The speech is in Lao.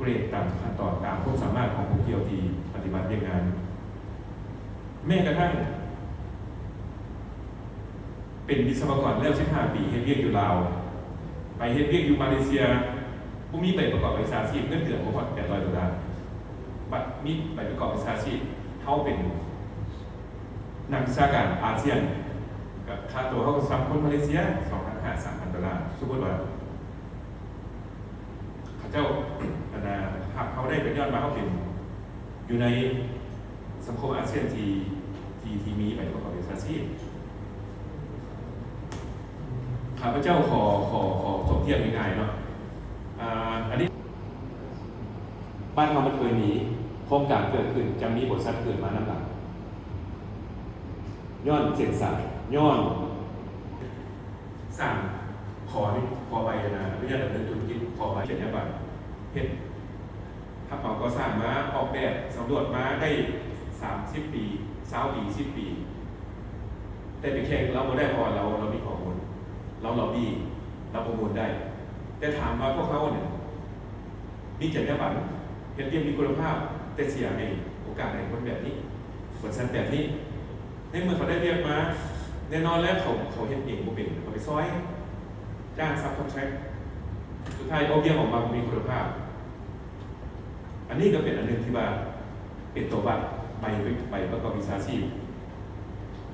ເກຣດຕາມຂັ້ນຕອນ ຕາມຄວາມສາມາດຂອງຜູ້ກ່ຽວທີ່ປະຕິບັດວຽກງານ. ແມ້ກະທັ່ງເປັນວິສະວະກອນແລ້ວສິບຫ້າປີ ເຮັດວຽກຢູ່ລາວ ໄປເຮັດວຽກຢູ່ມາເລເຊຍ ບໍ່ມີໃບປະກອບວິຊາຊີບ ເງິນເດືອນບໍ່ຮອດແປດຮ້ອຍໂດລາ. ບັດມີໃບປະກອບວິຊາຊີບ ເຮົາເປັນນັກວິຊາການອາຊຽນ ກະຄ່າໂຕເຮົາກະສ່ຳຄົນມາເລເຊຍ ສອງພັນຫ້າ ສາມພັນໂດລາ. ສົມມຸດວ່າ ເຂົາເຈົ້າ ອັນນ່າ ຮັບເຮົາໄດ້ກະຍ້ອນວ່າເຮົາເປັນຢູ່ໃນສັງຄົມອາຊຽນທີ່ ທີ່ ທີ່ມີໃບປະກອບວິຊາຊີບ. ຂ້າພະເຈົ້າຂໍ ຂໍ ຂໍສົມທຽບງ່າຍໆເນາະ ອາ ອັນນີ້ ບ້ານເຮົາມັນເຄີຍມີໂຄງການເກີດຂຶ້ນ ຈັ່ງມີບໍລິສັດເກີດມານຳຫຼັງ ຍ້ອນເສັ້ນສາຍ ຍ້ອນ ສ້າງ ຂໍ ຂໍໃບ ອັນນ່າ ອະນຸຍາດດຳເນີນທຸລະກິດ ຂໍໃບຈັນຍາບັນ ເຮັດ ຮັບເໝົາກໍ່ສ້າງມາ ອອກແບບ ສຳຫຼວດມາໄດ້ສາມສິບປີ ຊາວປີ ສິບປີ ແຕ່ໄປແຂ່ງລາວບໍ່ໄດ້ ເພາະວ່າລາວ ລາວມີຂໍ້ມູນ ລາວລັອບບີ້ ລາວປະມູນໄດ້. ແຕ່ຖາມວ່າພວກເຮົານີ້ ມີຈັນຍາບັນ ເຮັດວຽກມີຄຸນນະພາບ ແຕ່ເສຍໃຫ້ໂອກາດໃຫ້ຄົນແບບນີ້ ບໍລິສັດແບບນີ້. ໃນເມື່ອເຂົາໄດ້ວຽກມາ ແນ່ນອນແລ້ວ ເຂົາ ເຂົາເຮັດເອງບໍ່ເປັນ ເຂົາໄປຊ່ອຍ ຈ້າງ subcontract ສຸດທ້າຍອອກວຽກອອກມາບໍ່ມີຄຸນນະພາບ. ອັນນີ້ກະເປັນອັນໜຶ່ງທີ່ວ່າເປັນໂຕວັດ ໃບ ໃບປະກອບວິຊາຊີບ